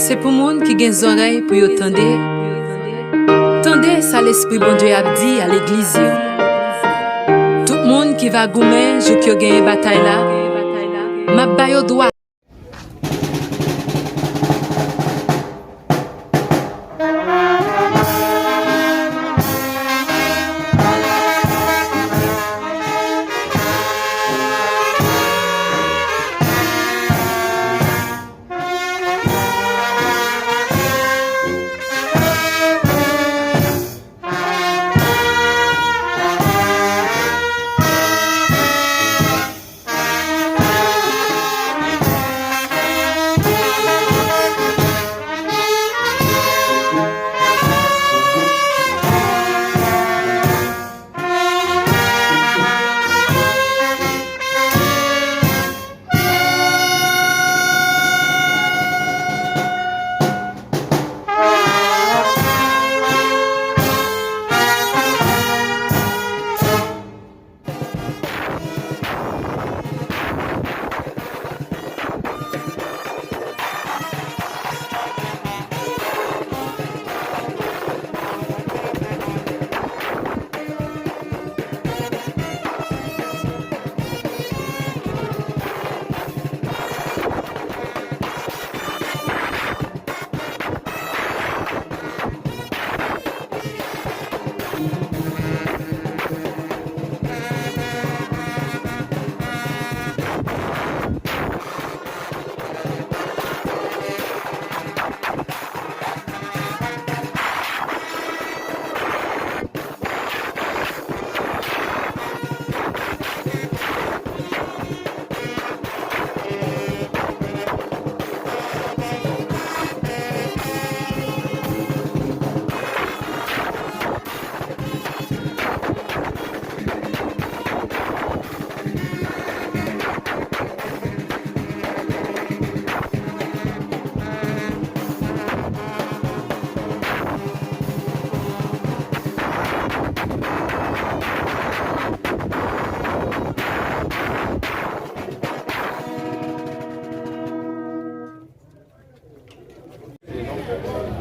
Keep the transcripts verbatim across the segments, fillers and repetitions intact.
Se pou moun ki gen zòrèy pou yo tande, tande sa Lespri Bondye ap di a legliz yo. Tout moun ki va goumen jouk yo genyen batay la, m ap ba yo dwa.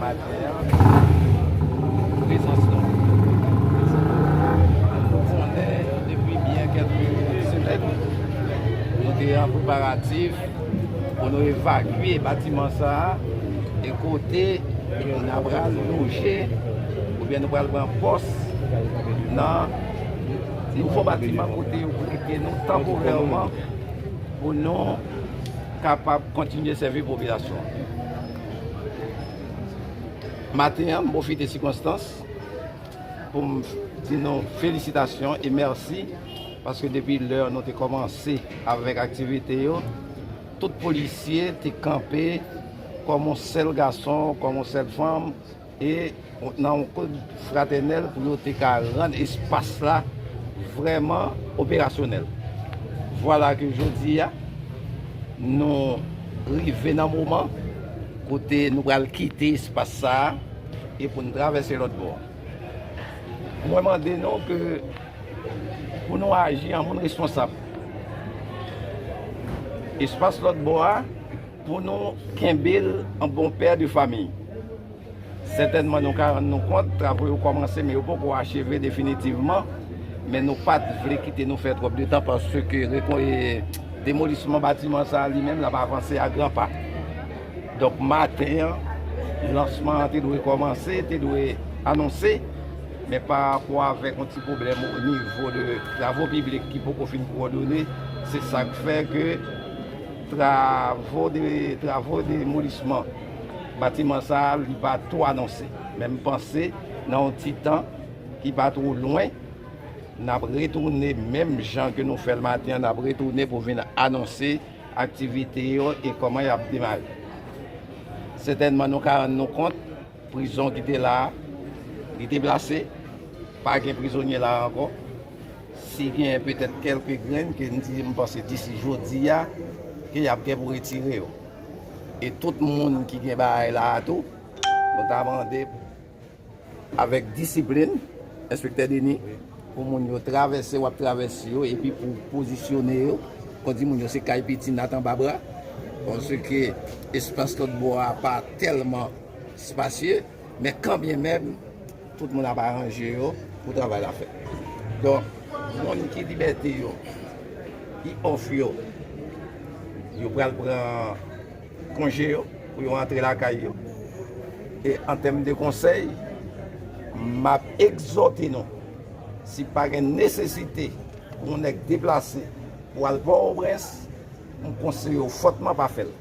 Maten an, prezans nou. Nou konnen depi byen kèk semèn, nou te an preparatif pou nou evakye batiman sa a, e kote n a pral loje, oubyen nou pral pran pòs nan nouvo batiman kote yo prete nou tanporèman pou nou kapab kontinye sèvi popilasyon an. Maten an, m pwofite sikonstans pou m di nou felisitasyon e mèsi, paske depi lè nou te kòmanse avèk aktivite yo, tout polisye te kanpe kòm yon sèl gason, kòm yon sèl fanm, e nan yon kòd fratènèl pou yo te ka rann espas la vrèman operasyonèl. Vwala ke jodi a, nou rive nan moman kote nou pral kite espas sa a e pou n travèse lòt bò. Mwen mande nou ke pou nou aji an moun responsab. Espas lòt bò a, pou nou kenbe l an bon pè de famiy. Sètènman, nou ka rann nou kont, travo yo kòmanse, men yo poko acheve definitivman. Men nou pa t vle kite nou fè twòp de tan, paske reko-, e, demolisman batiman sa a li menm, l ap avanse a gran pa. Donk, maten an, lansman an te dwe kòmanse, te dwe anonse, men pa rapò avèk yon ti pwoblèm o nivo de travo piblik ki poko fin kowòdone, se sa k fè ke travo de, travo demolisman batiman sa a, li pa tou anonse. Men m panse, nan yon ti tan ki pa two lwen, n ap retounen menm jan ke nou fè l maten an, n ap retounen pou vin anonse aktivite yo e kòman y ap demare. Sètènman, nou ka rann nou kont, prizon ki te la a, li deplase, pa gen prizonye la a ankò. Si gen petèt kèlke grenn ke n di, m panse disi jodi a, ke y ap gen pou retire yo. E tout moun ki gen bagay la a tou, nou ta mande avèk disiplin, Enspektè Denis, pou moun yo travèse, w ap travèse yo, epi pou pozisyone yo, kon di moun yo se kay piti nat anba bra, Paske espas lòt bò a pa tèlman espasye, men kanmenm, tout moun ap aranje yo pou travay la fèt. Donk, moun ki libète yo, ki off yo, yo pral pran konje yo pou yo antre lakay yo. E an tèm de konsèy, m ap egzòte nou, si pa gen nesesite pou yon nèg deplase pou al Pòtoprens, m konseye w fòtman pa fè l.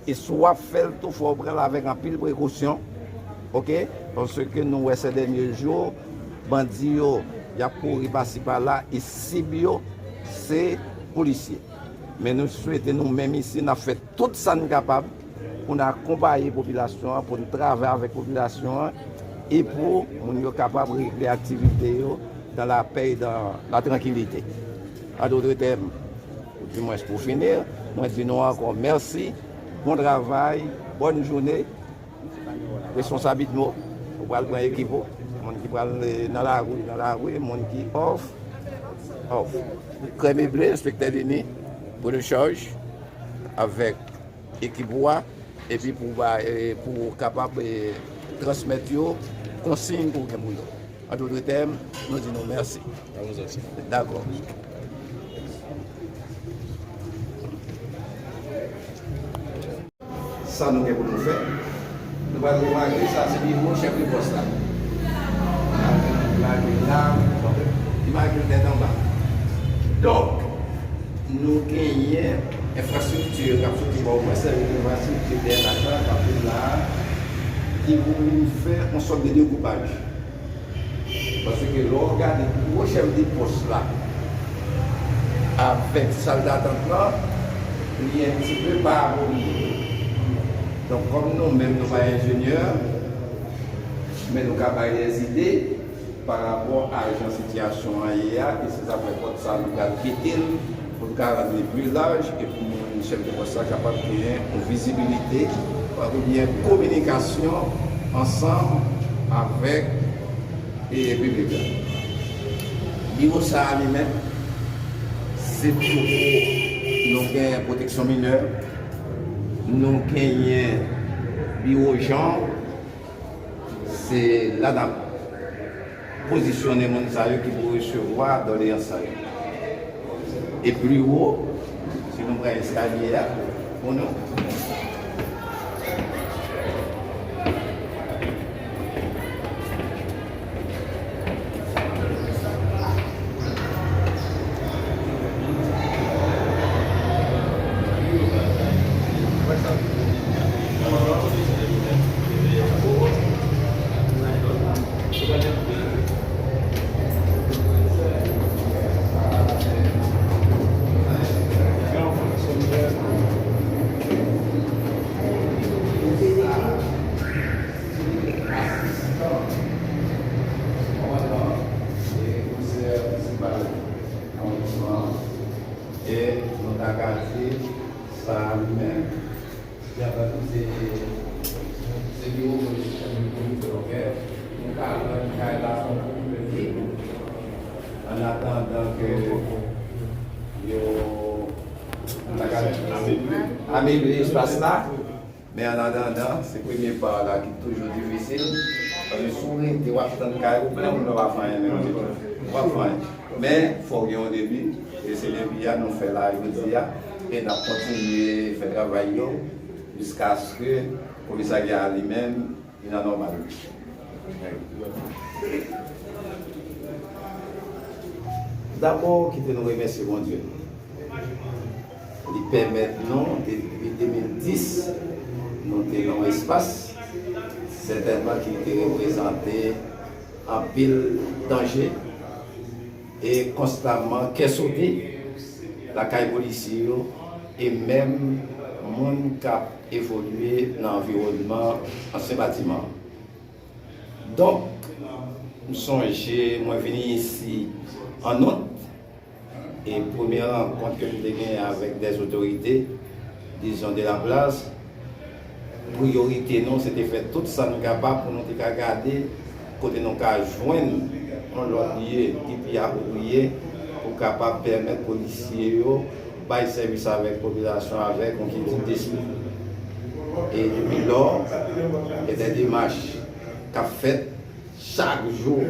E si w ap fè l tou, fò w pran l avèk anpil prekosyon, oke? Paske nou wè sè dènye jou, bandi yo, y ap kouri pasi pala, e sib yo, se polisye. Men nou swete nou menm isi, n ap fè tout sa n kapab pou n akonpaye popilasyon an, pou n travay avèk popilasyon an, e pou moun yo kapab regle aktivite yo dans la paix et dans la tranquillité. An dòt tèm, ou dimwens pou fini, mwen di nou ankò mèsi, bon travay, bòn jounen. Responsab Itmo, ou pral pran ekip ou, moun ki pral eh, nan lari, nan lari, moun ki off, off. Krèm e ble, enspektè Denis, pran chaj avèk ekip ou a, epi pou ba, eh, pou kapab eh, transmèt yo konsiy pou gen pou yo. An dòt tèm, nou di nou mèsi. Dakò. Sa nou gen pou nou fè, nou pral remake sa se biwo chèf de pòs la. Li make l la, li make l tèt anba. Donk, nou genyen enfrastrikti k ap soti bò, mwen sèvi enfrastrikti P N H la k ap vin la a, ki pou vin fè yon sòt de dekoupaj. Paske lè w gade biwo chèf de pòs la avèk sal datant lan, li enn ti pe pa apwopriye. Donk, kòm nou menm nou pa enjenyè, men nou ka bay dèzide pa rapò a jan sitiyasyon an ye a, e se sa fè pòt sa nou pral kite l pou l ka rann li pli laj e pou moun chèf de pòs la kapab genyen yon vizibilite, oubyen kominikasyon ansanm avèk e piblik la. Biwo sa a li menm, se pou nou gen pwoteksyon minè, nou genyen biwo janr, se la n ap pozisyonnen moun sa yo ki pou resevwa dòleyans sa yo. E pli wo, si nou pran eskalye a, pou nou. Asistan kòmandan e komisè prensipal awondisman an, e nou ta ka di sa a li menm, se, se biwo polis, se biwo polis, oke? Nou ka pran kay la, se yon piblik, an atandan ke yo, nou ta ka di, ameble espas la. Men an atandan, se premye pa la ki toujou difisil, paske si w rete, w ap tann kay ou plen, ou pa fè anyen menm ditou. Ou pa fè anyen. Men, fò w gen yon debi, e se debi a nou fè la jodi a, e n ap kontinye fè travay yo, jiskaske komisarya a li menm, li nan nòmal. Dabò, kite nou remèsye Bondye. Li pèmèt nou, depi de mil dis, nou te nan yon espas, sètènman ki te reprezante anpil danje e konstaman kè sote lakay polisye yo e menm moun k ap evolye nan anviwònman ansyen batiman an. Donk, m sonje mwen vini isi an out, e premye rankont ke m te genyen avèk dè otorite, dizon de la plas, priyorite nou, se te fè tout sa n kapab pou nou te ka gade kote nou ka jwenn yon lòt lye ki pi apwopriye pou kapab pèmèt polisye yo bay sèvis avèk popilasyon avèk yon kilti d'espri. E depi lò, gen de demach k ap fèt chak jou,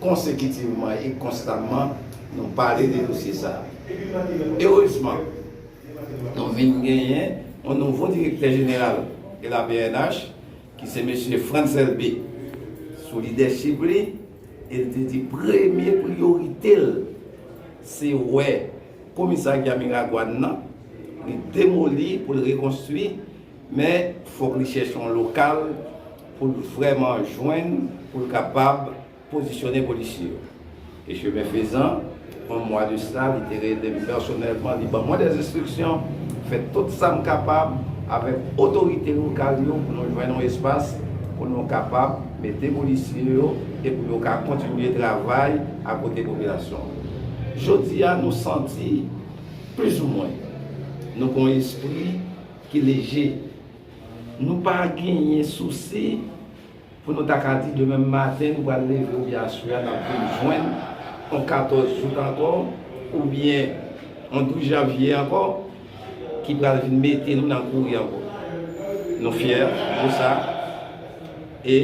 konsekitivman e konstamman, nou pale de dosye sa a. Erezman, nou vin genyen yon nouvo direktè jeneral de la P N H, ki se mesye Frantz Elbé. Sou lidèchip li, e l te di premye priyorite l, se wè komisarya Miragwàn nan, li demoli pou l rekonstwi, men fòk li chèche yon lokal pou l vrèman jwenn, pou l kapab pozisyone polisye yo. E chemen fezan, yon mwa de sa, li te rele m pèsonèlman, li ban mwen dèz enstriksyon, fè tout sa m kapab avèk otorite lokal yo pou nou jwenn yon espas pou nou kapab mete polisye yo e pou yo ka kontinye travay akote popilasyon an. Jodi a, nou santi, plizoumwen, nou gen yon espri ki leje. Nou pa genyen sousi pou nou ta ka di demen maten nou pral leve oubyen aswè a n ap vin jwenn yon katòz out ankò oubyen yon douz janvye ankò ki pral vin mete nou nan kouri ankò. Nou fyè de sa e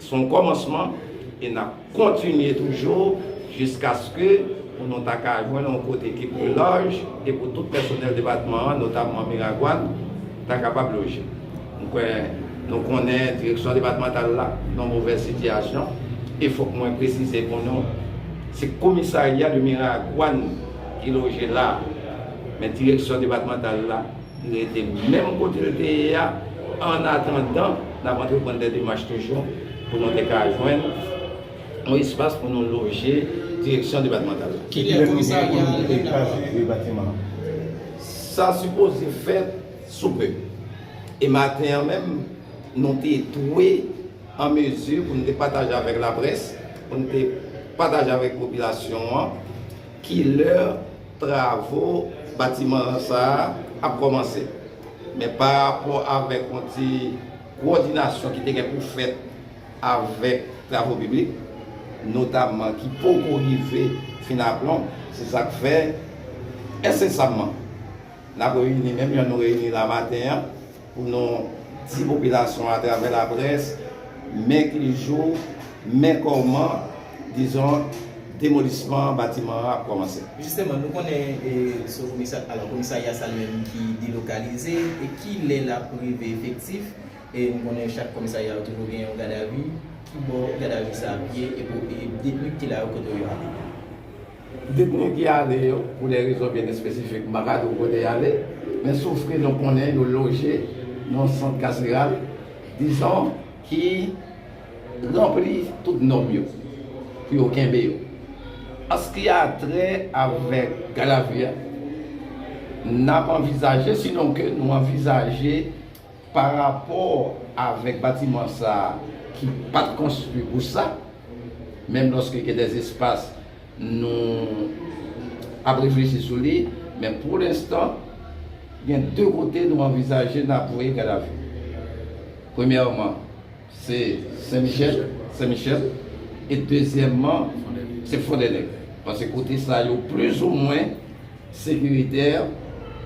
se yon kòmansman e n ap kontinye toujou jiskaske pou nou ta ka jwenn yon kote ki pi laj e pou tout pèsonèl depatman an, notamman Miragwàn, ta kapab loje. Nou kwè, nou konnen direksyon depatmantal la nan movèz sitiyasyon e fòk mwen presize pou nou, se komisarya de Miragwàn ki loje la, men direksyon depatmantal la rete menm kote l te ye a, an atandan n ap antreprann de demach toujou pou nou te ka jwenn yon espas pou nou loje direksyon depatmantal la. Kilè komisarya a rive la? Batiman an. Sa sipoze fèt sou pe. E maten an menm, nou te dwe an mezi pou nou te pataje avèk laprès, pou nou te pataje avèk popilasyon an kilè travo batiman sa a ap kòmanse. Men pa rapò avèk yon ti kowòdinasyon ki te gen pou fèt avèk travo piblik, notamman ki poko rive fin aplonb, se sa k fè ensesamman n ap reyini, menm jan nou reyini la maten an, pou nou di popilasyon an atravè laprès, men ki jou, men kòman, dizon, demolisman batiman an ap kòmanse. Jisteman, nou konnen e, sou komisa, alò, komisarya sa li menm ki delokalize, e ki lè l ap rive efektif? E nou konnen chak komisarya yo toujou gen yon gadavi. Ki bò gadavi sa ap ye e pou e detni ki la yo kote yo ale? Detni ki ale yo, pou de rezon byen espesifik, m pa ka di w kote y ale, men sof ke nou konnen yo loje nan yon sant kaseral, dizon, ki ranpli tout nòm yo pou yo kenbe yo. An se ki a trè avèk gadavi a, n ap anvizaje, sinon ke nou anvizaje pa rapò avèk batiman sa a ki pa t konstwi pou sa, menm lòske gen dèz espas nou ap reflechi sou li, men pou lenstan, gen de kote nou anvizaje n ap voye gadavi. Premyèman, se Sen Michèl, Sen Michèl, e dezyèmman, se Fondènèg. Paske kote sa yo plizoumwen sekiritè,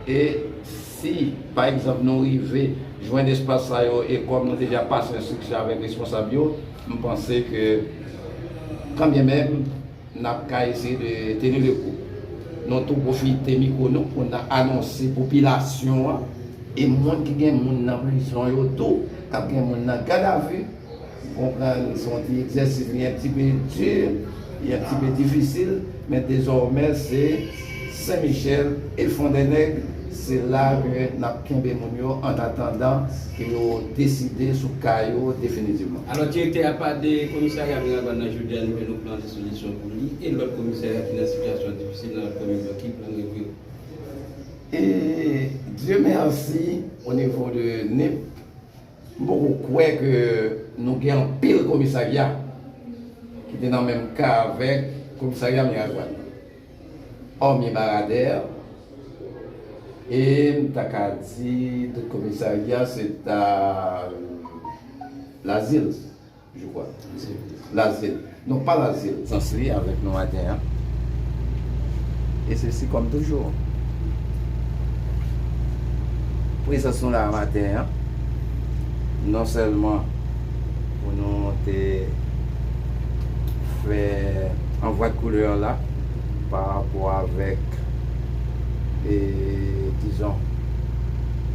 e si, pa egzanp, nou rive jwenn espas sa yo, e kòm nou deja pase enstriksyon avèk responsab yo, m panse ke, kanmenm, n ap ka eseye de tenir le coup. Nou tou pwofite mikwo nou pou n anonse popilasyon an e moun ki gen moun nan prizon yo tou, k ap gen moun nan gadavi, konprann, se yon ti egzèsis, li un petit peu dur, li un petit peu difisil, men dezòmè se Sen Michèl e Fondènèg, se la ke n ap kenbe moun yo an atandan ke yo deside sou ka yo definitivman. Alò, direktè, apa de komisarya Miragwàn nan, jodi a nou wè nou pran de solisyon pou li e lòt komisarya ki nan sitiyasyon difisil nan lòt komin yo, ki plan revè yo? E Dye mèsi, o nivo de Nip, m poko kwè ke nou gen anpil komisarya ki te nan menm ka avèk komisarya Miragwàn. Òmi Baradè, e m ta ka di lòt komisarya, se ta Lazil, je crois. Lazil. Non, pa Lazil. Prezans li avèk nou maten an. E sesi kòm toujou. Prezans nou la maten an, non sèlman pou nou te fè anvwa de koulè la pa rapò avèk, e, dizon,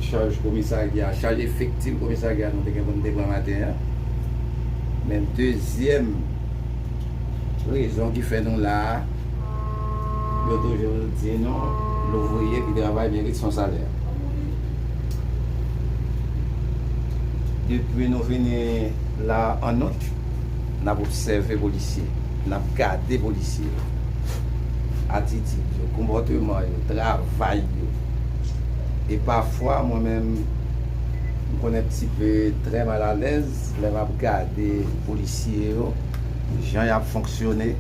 chaj komisarya, chaj efektif komisarya nou te gen pou nou te pran maten an, men dezyèm rezon ki fè nou la a, yo toujou di nou, louvriye ki travay merit son salè. Depi nou vini la an out, n ap obsève polisye, n ap gade polisye yo, atitid yo, konpòteman yo, travay yo. E pafwa, mwen menm, m konnen ti pe trè malalèz lè m ap gade polisye yo, jan y ap fonksyone,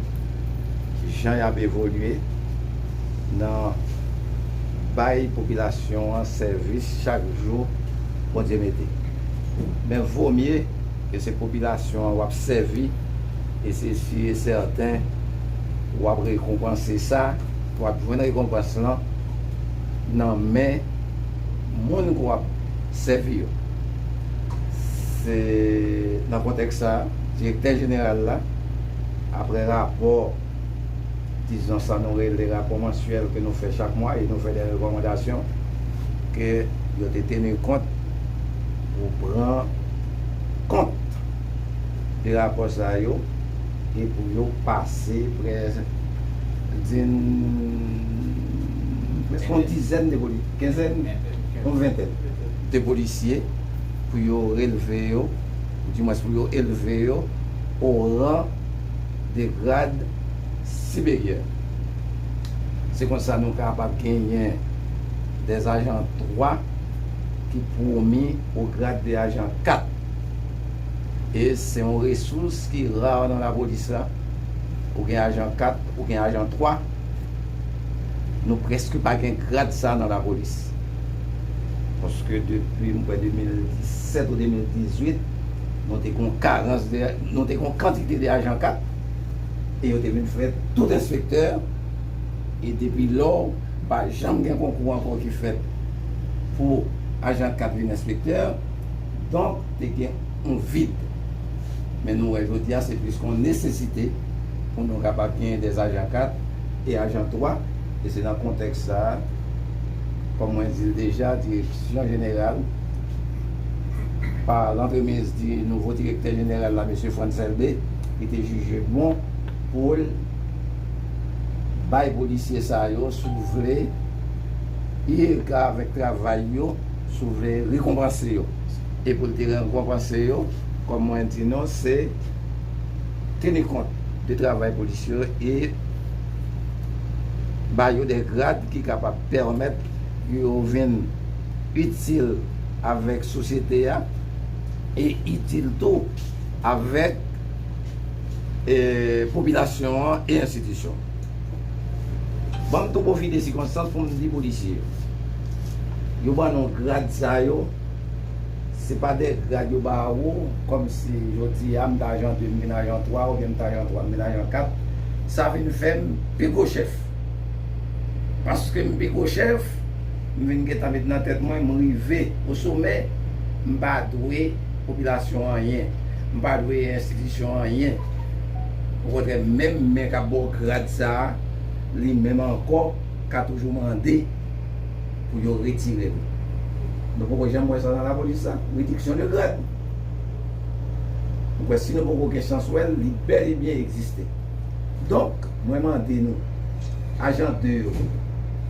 jan y ap evolye nan bay popilasyon an sèvis chak jou Bondye mete. Men vomye ke se popilasyon an w ap sèvi, e se si e sèten w ap rekonpanse sa, w ap jwenn rekonpans lan nan men moun ke w ap sèvi yo. Se nan kontèks sa a, direktè jeneral la, apre rapò, dizon sa nou rele rapò mansyèl ke nou fè chak mwa, e nou fè de rekòmandasyon ke yo te teni kont pou pran kont de rapò sa yo e pou yo pase prè din, prèske yon dizèn de poli-, kenzèn, yon ventèn de polisye pou yo relve yo, ou dimwens pou yo elve yo o ran de grad siperyè. Se konsa nou kapab genyen dè ajan twa ki pwomi o grad de ajan kat. E se yon resous ki ra nan lapolis la. Ou gen ajan kat, ou gen ajan twa. Nou prèske pa gen grad sa nan lapolis. Paske depi, m kwè, de mil disèt ou de mil dizuit, nou te gen yon karans de, nou te gen yon kantite de ajan kat, e yo te vin fè tout enspektè, e depi lò, pa janm gen konkou ankò ki fèt pou ajan kat vin enspektè, donk, te gen yon vid. Men nou wè jodi a, se plis yon nesesite pou nou kapab genyen dè ajan kat e ajan twa, e se nan kontèks sa a, kòm mwen di l deja, direksyon jeneral, pa lantremiz di nouvo direktè jeneral la, mesye Frantz Elbé, li te jije bon pou l bay polisye sa yo, si w vle, eu égard avèk travay yo, si w vle, rekonpanse yo. E pou l te rekonpanse yo, kòm mwen di nou, se teni kont de travay polisye yo e ba yo de grad ki kapab pèmèt yo vin itil avèk sosyete a e itil tou avèk, e, popilasyon an e enstitisyon. Ban m tou pwofite sikonstans pou m di polisye yo. Yo ban nou grad sa yo, se pa de grad yo ba ou, kòmsi jodi a m ta ajan de, m vin ajan twa, oubyen m ta ajan twa, m vin ajan kat. Sa vin fè m pi gwo chèf. Paske m pi gwo chèf, m vin gentan met nan tèt mwen, m rive o somè, m pa dwe popilasyon anyen. M pa dwe enstitisyon anyen. Okontrè, menm men k ap ba w grad sa a, li menm ankò ka toujou mande pou yo retire l. Nou poko janm wè sa nan lapolis sa, rediksyon de grad. M kwè si nou poko gen chans wè l, li bèl e byen egziste. Donk, mwen mande nou, ajan de yo,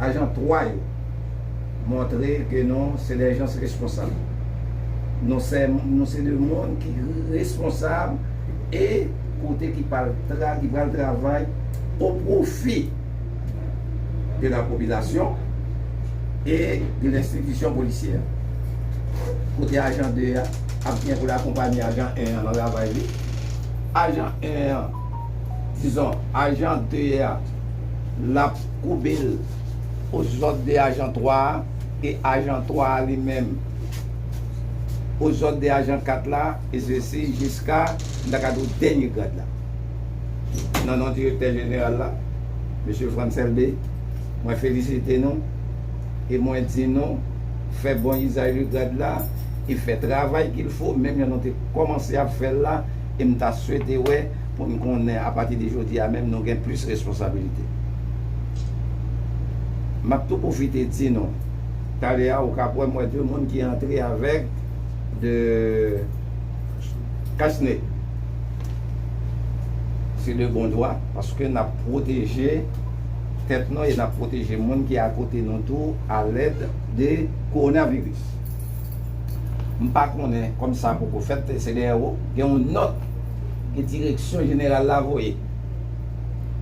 ajan twa yo, montre ke nou se de jans responsab. Nou se, nou se de moun ki responsab e kote ki pral tra-, ki pral travay o pwofi de la popilasyon e de lenstitisyon polisyè. Kote ajan de a ap gen pou l akonpanye ajan en an nan travay li. Ajan en an, dizon, ajan de a, l ap koube l o zòd de ajan twa a, e ajan twa a li menm o zòd de ajan kat la, e sesi jiska, m ta ka di w, dènye grad la. Nan non direktè jeneral la, mesye Frantz Elbé, mwen felisite nou e mwen di nou, fè bon izaj de grad la, e fè travay qu'il faut, menm jan nou te kòmanse ap fè l la, e m ta swete wè pou n konnen apati de jodi a menm nou gen plis responsabilite. M ap tou pwofite di nou, talè a ou ka wè m wè de moun ki antre avèk de kachne. Se de bon dwa, paske n ap pwoteje tèt nou e n ap pwoteje moun ki akote nou tou alèd de kowonaviris. M pa konnen kòm sa poko fèt, se dèyè ou, gen yon nòt ke direksyon jeneral la voye.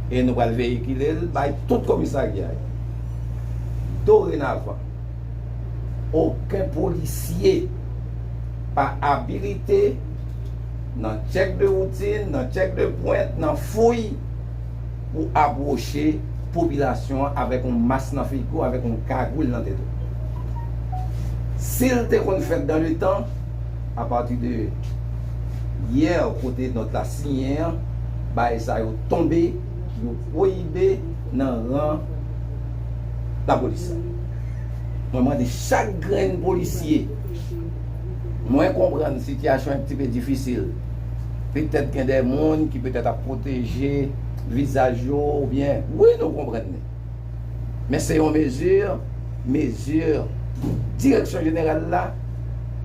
E nou pral veyikile l bay tout komisarya yo. Dorenavan, okenn polisye pa abilite nan tchèk de woutin, nan tchèk de pwent, nan fouy, pou apwoche popilasyon an avèk yon mas nan figi w, avèk yon kagoul nan tèt ou. Si l te konn fèt dan le tan, apati de yè, kote nòt la siyen an, bagay sa yo tonbe, yo pwoyibe nan ran lapolis la. Mwen mande chak grenn polisye, mwen konprann sitiyasyon an yon ti pe difisil. Petèt gen de moun ki petèt ap pwoteje vizaj yo, oubyen, wi, nou konprann li. Men se yon mezi, mezi direksyon jeneral la,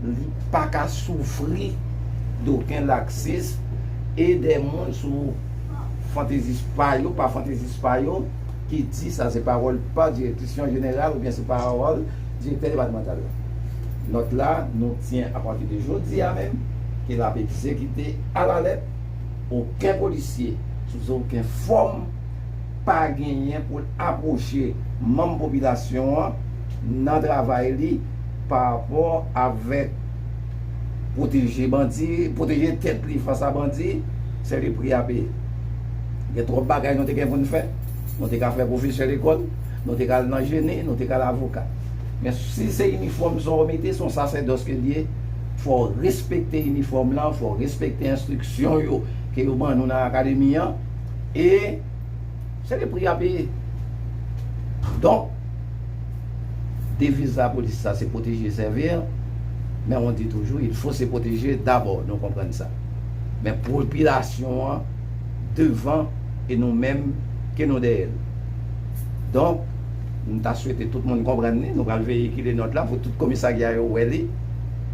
li pa ka soufri dokenn laksism e de moun sou fantezi pa yo, pa fantezi pa yo, ki di sa se pawòl pa direksyon jeneral oubyen se pawòl direktè depatmantal la. Nòt la, nou tyen apati de jodi a menm ke l ap egzekite alalèt, okenn polisye, sou okenn fòm, pa genyen pou l apwoche manm popilasyon an nan travay li pa rapò avèk pwoteje bandi, pwoteje tèt li fas a bandi, se le pri a peye. Gen twòp bagay nou te gen pou n fè. Nou te ka fè pwofesè lekòl, nou te ka al nan jeni, nou te ka al avoka. Men si se inifòm sa w mete, se yon sasèdòs ke l ye, fò w respekte inifòm lan, fò w respekte enstriksyon yo ke yo ban nou nan akademi an. E se le pri a peye. Donk, deviz lapolis sa se pwoteje, sèvi, men on di toujou, il faut se pwoteje dabò, nou konprann sa. Men popilasyon an devan e nou menm ke nou dèyè l. Donk, m ta swete tout moun konprann li, nou pral veyikile nòt la pou tout komisarya yo wè li,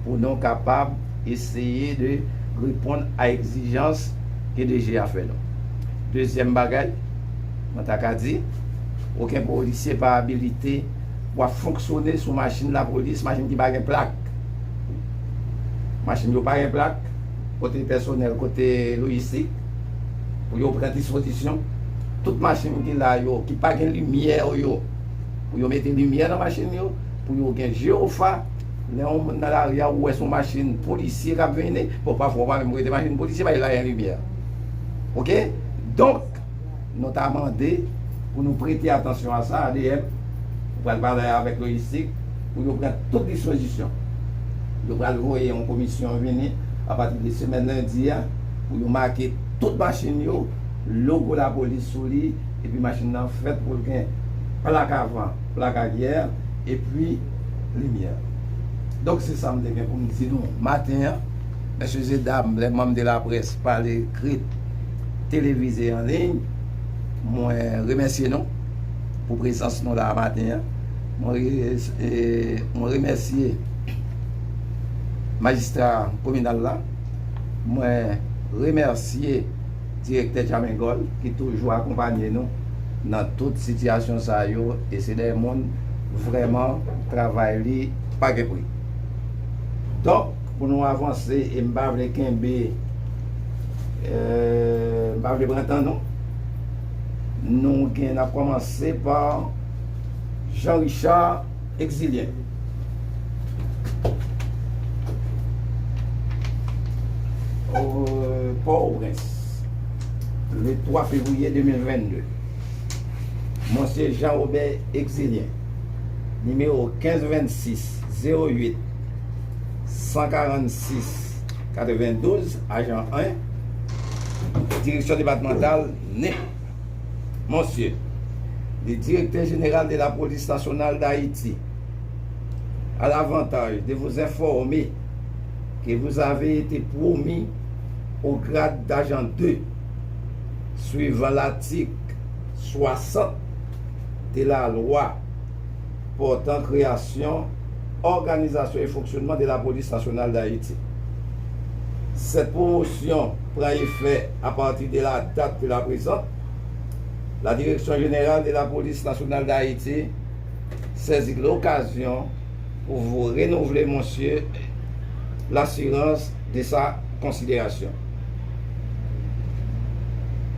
pou nou kapab eseye de reponn a egzijans ke D G a fè nou. Dezyèm bagay, mwen ta ka di, okenn polisye pa abilite pou ap fonksyone sou machin lapolis, machin ki pa gen plak. Machin yo pa gen plak, kote pèsonèl, kote lojistik, pou yo pran dispozisyon. Tout machin ki la yo, ki pa gen limyè yo, pou yo mete limyè nan machin yo, pou yo gen jewofa. Lè yon moun nan lari a, ou wè se yon machin polisye k ap vini, bon, pafwa ou pa menm rete machin polisye, paske la gen limyè. Oke? Donk, nou ta mande pou nou prete atansyon a sa, A D M, nou pral pale avèk lojistik, pou yo pran tout dispozisyon. Yo pral voye yon komisyon vini apati de semèn lendi a, pou yo make tout machin yo, logo lapolis sou li, epi machin nan fèt pou l gen plak avan, plak aryè, epi limyè. Donk, se sa m te gen pou m di nou maten an. Mesye e dam, les membres de la presse, par l'écrit, télévisé, en ligne, mwen remèsye nou pou prezans nou la maten an. Mwen re-, e, mwen remèsye majistra kominal la. Mwen remèsye direktè Jamengol ki toujou akonpanye nou nan tout sitiyasyon sa yo, e se de moun vrèman travay li pa gen pri. Donk, pou nou avanse, e m pa vle kenbe, e, m pa vle pran tan nou. Nou gen, n ap kòmanse pa Jean Richard Exilien. Euh, Pòtoprens, le twa fevriye de mil vennde. Monsye Jean Robert Exilien, nimewo kenz vennsis zewo uit san karannsis katrevendouz, ajan en, direksyon depatmantal Nip. Monsye, le directeur général de la Police Nationale d'Haïti, a l'avantage de vous informer que vous avez été promu au grade d'agent deux, suivant l'article soixante de la loi portant création, organisation et fonctionnement de la Police nationale d'Haïti. Cette promotion prend effet à partir de la date de la présente. La Direction générale de la Police nationale d'Haïti saisit l'occasion pour vous renouveler, monsieur, l'assurance de sa considération.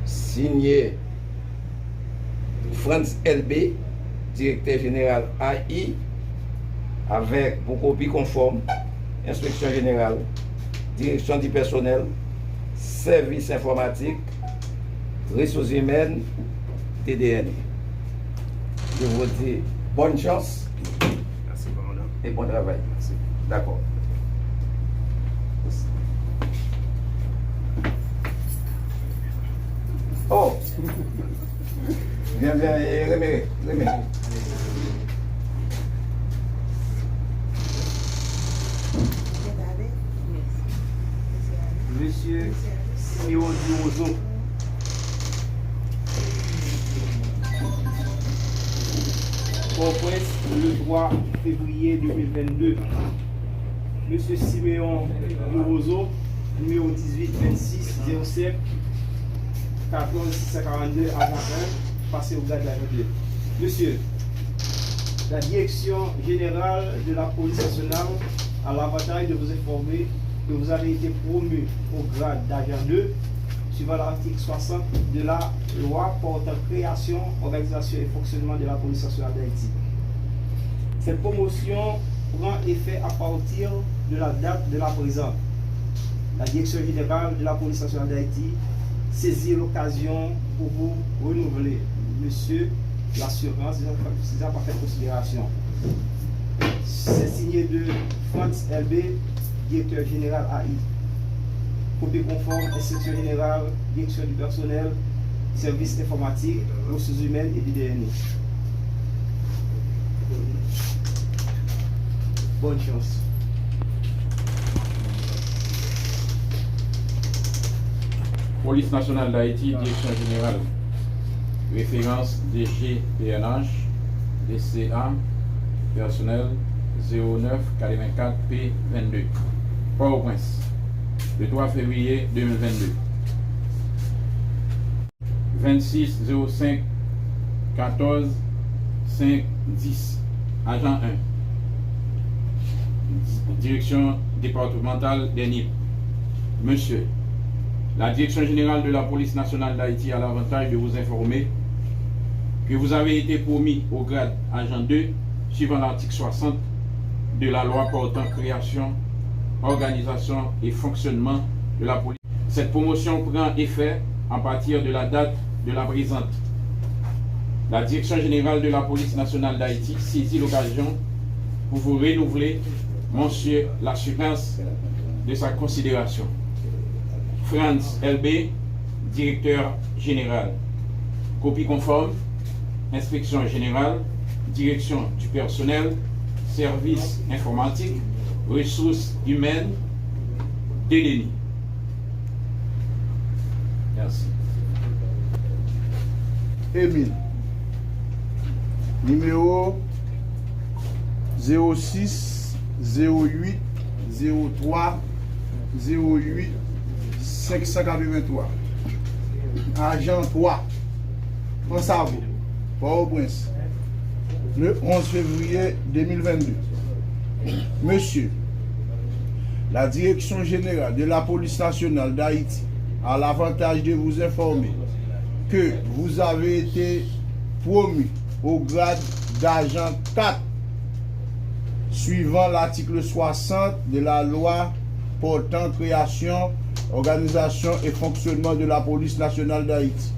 Signé Frantz Elbé, Directeur général A I, avec pour copie conforme, Inspection générale, Direction du personnel, Service informatique, Ressources humaines, T D N. Je vous dis bonne chance. Merci, commandant. Et bon travail. Merci. D'accord. Oh! Vyen, vyen, e, remere, remere. Mesye Simeon Durozo. Pòtoprens, le twa fevriye de mil vennde. Mesye Simeon Durozo, nimewo dizuit vennsis zewo senk katòz sis san karannde, ajan en, pase au grade d'agent deux. Monsieur, la Direction générale de la Police nationale a l'avantage de vous informer que vous avez été promu au grade d'agent deux, suivant l'article soixante de la loi portant création, organisation et fonctionnement de la Police nationale d'Haïti. Cette promotion prend effet à partir de la date de la présente. La Direction générale de la Police nationale d'Haïti saisit l'occasion pour vous renouveler, monsieur, l'assurance de sa parfaite considération. C'est signé de Frantz Elbé, Directeur général A I. Copie conforme, Inspection générale, Direction du personnel, Service informatique, Ressources humaines et T D N. Bonne chance. Police nationale d'Haïti, Direction générale. Référence D G P N H, D C A, personnel zéro neuf quatre-vingt-quatre P vingt-deux. Port-au-Prince, le trois février deux mille vingt-deux. Vingt-six zéro cinq quatorze cinq dix. Agent un. Direction départementale des Nip. Monsieur, la Direction générale de la Police nationale d'Haïti a l'avantage de vous informer que vous avez été promu au grade agent deux, suivant l'article soixante de la loi portant création, organisation et fonctionnement de la police. Cette promotion prend effet à partir de la date de la présente. La Direction générale de la Police nationale d'Haïti saisit l'occasion pour vous renouveler, monsieur, l'assurance de sa considération. Frantz Elbé, Directeur général. Copie conforme, Inspection générale, Direction du personnel, Service informatique, Ressources humaines, D D N I. Merci. Emile. Nimewo zewo sis zewo uit zewo twa zewo uit senk san katrevenntwa. Ajan twa. Ansavo, Pòtoprens, le onze février deux mille vingt-deux. Monsieur, la Direction générale de la Police nationale d'Haïti a l'avantage de vous informer que vous avez été promu au grade d'agent quatre, suivant l'article soixante de la loi portant création, organisation et fonctionnement de la Police nationale d'Haïti.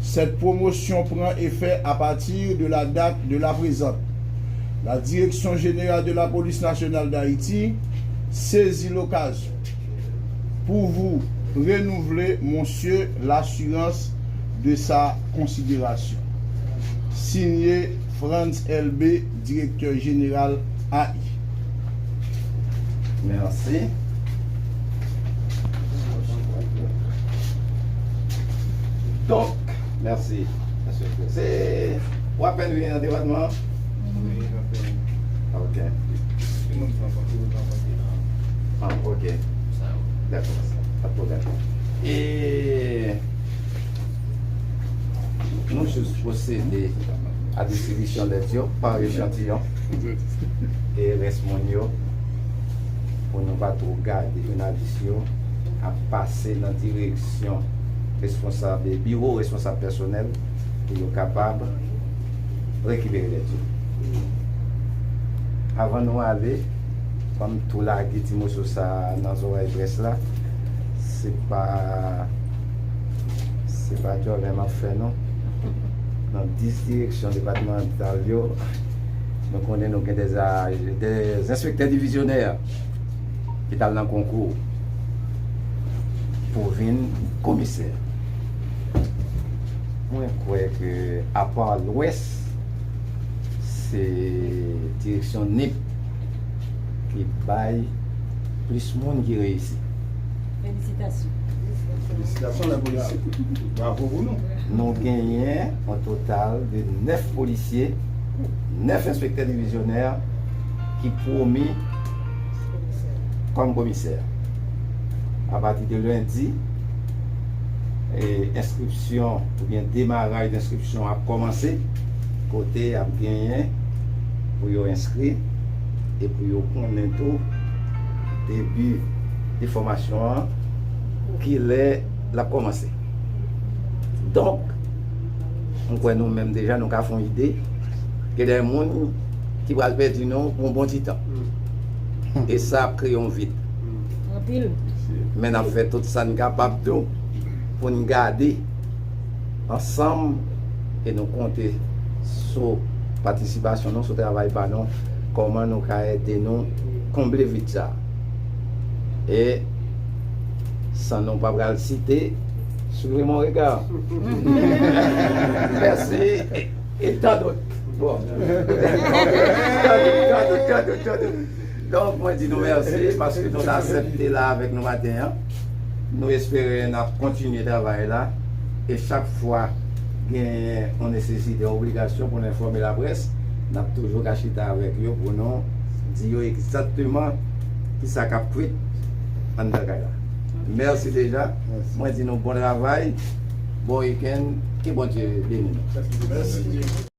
Cette promotion prend effet à partir de la date de la présente. La Direction générale de la Police nationale d'Haïti saisit l'occasion pour vous renouveler, monsieur, l'assurance de sa considération. Signé Frantz Elbé, Directeur général A I. Mèsi. Donk, mèsi. Se, w apèn vini nan depatman an? Wi, apèn. Ok. Ah, ok. Dakò, pa de pwoblèm. E nou jis pwosede a distribisyon lèt yo pa echantiyon. E rès moun yo, pou nou pa twò gade jounalis yo ap pase nan direksyon responsab, biwo responsab pèsonèl, pou yo kapab rekipere lèt yo. Avan nou ale, ban m tou lage ti moso sa a nan zòrèy près la. Se pa, se pa djòlè m ap fè non. Nan dis direksyon depatmantal yo, nou konnen nou gen de, de enspektè divizyonè ki t al nan konkou pou vin komisè. Mwen kwè ke apa Lwès, se direksyon Nip ki bay plis moun ki reyisi. Felisitasyon. Felisitasyon, lè polisye. Bravo pou nou. Nou genyen yon total de nèf polisye, nèf enspektè divizyonè ki pwomi kòm komisè. Apati de lendi, e, enskripsyon oubyen demaraj de enskripsyon ap kòmanse, kote ap genyen pou yo enskri e pou yo konnen tou debi de fòmasyon an, kilè l ap kòmanse. Donk, mwen kwè nou menm deja nou ka fè yon ide. Gen de moun ki pral pèdi nou pou yon bon ti tan. E sa ap kreye yon vid. Anpil. Men n ap fè tout sa n kapab tou pou n gade ansanm e nou konte sou patisipasyon nou, sou travay pa nou, kòman nou ka ede nou konble vid sa. E san nou pa pral site, suivez mon regard. Mèsi. E, e tan dòt. Bon. Tan dòt, tan dòt, tan dòt, tan dòt. Donk, mwen di nou mèsi paske nou t aksepte la avèk nou maten an. Nou espere n ap kontinye travay la. E chak fwa gen yon nesesite, yon obligasyon pou n enfòme laprès, n ap toujou ka chita avèk yo pou nou di yo egzakteman kisa k ap kwit anndan kay la. Mèsi deja. Mwen di nou bon travay, bon wikenn, ke Bondye beni nou. Mèsi.